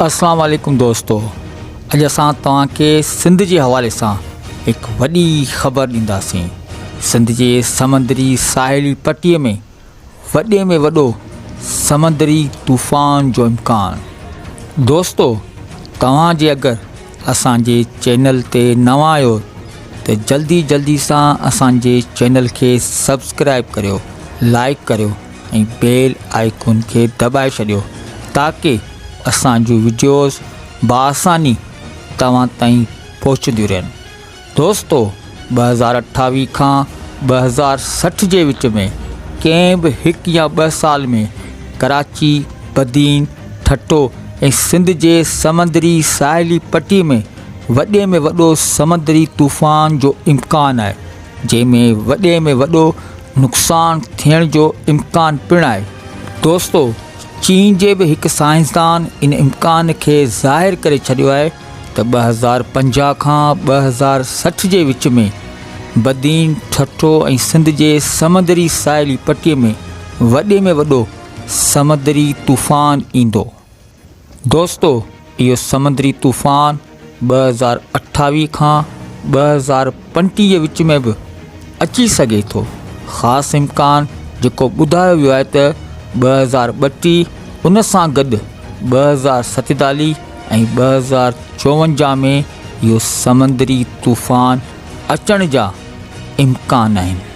اسلام عليڪم دوستو اڄ اسان توهان کي سنڌ جي حوالي سان هڪ وڏي خبر ڏينداسين سنڌ جي سمندري ساحلي پٽي ۾ وڏي ۾ وڏو سمندري طوفان جو امڪان دوستو توهان جي اگر اسان جي چينل تي نوان آهيو ته جلدي جلدي سان اسان جي چينل کي سبسڪرائب ڪريو لائڪ ڪريو ۽ بيل آئيڪن کي دٻائي ڇڏيو تاڪي اسان جون وڊيوز باآساني توهان تائين پهچنديون رهن. دوستو 2028 کان 2060 جي وچ ۾ ڪنهن به هڪ يا ٻه سال ۾ ڪراچي، بدين، ٺٽو ۽ سنڌ جي سمندري ساحلي پٽي ۾ وڏي ۾ وڏو سمندري طوفان جو امڪان آهي جنهن ۾ وڏي ۾ وڏو نقصان ٿيڻ جو امڪان پڻ آهي. دوستو چين جي به هڪ سائنسدان ان امڪان کي ظاهر ڪري ڇڏيو آهي ته 2050 کان 2060 جي وچ ۾ بدين، ٺٽو ۽ سنڌ جي سمندري ساحلي پٽي ۾ وڏي ۾ وڏو سمندري طوفان ايندو. دوستو اهو سمندري طوفان 2028 کان 2035 جي وچ ۾ به اچي سگهي ٿو. خاص امڪان جيڪو ٻڌايو ويو آهي ته 2032 ان سان گڏ 2047 ۽ 2054 ۾ اهو سمندري طوفان اچڻ جا امڪان آهن.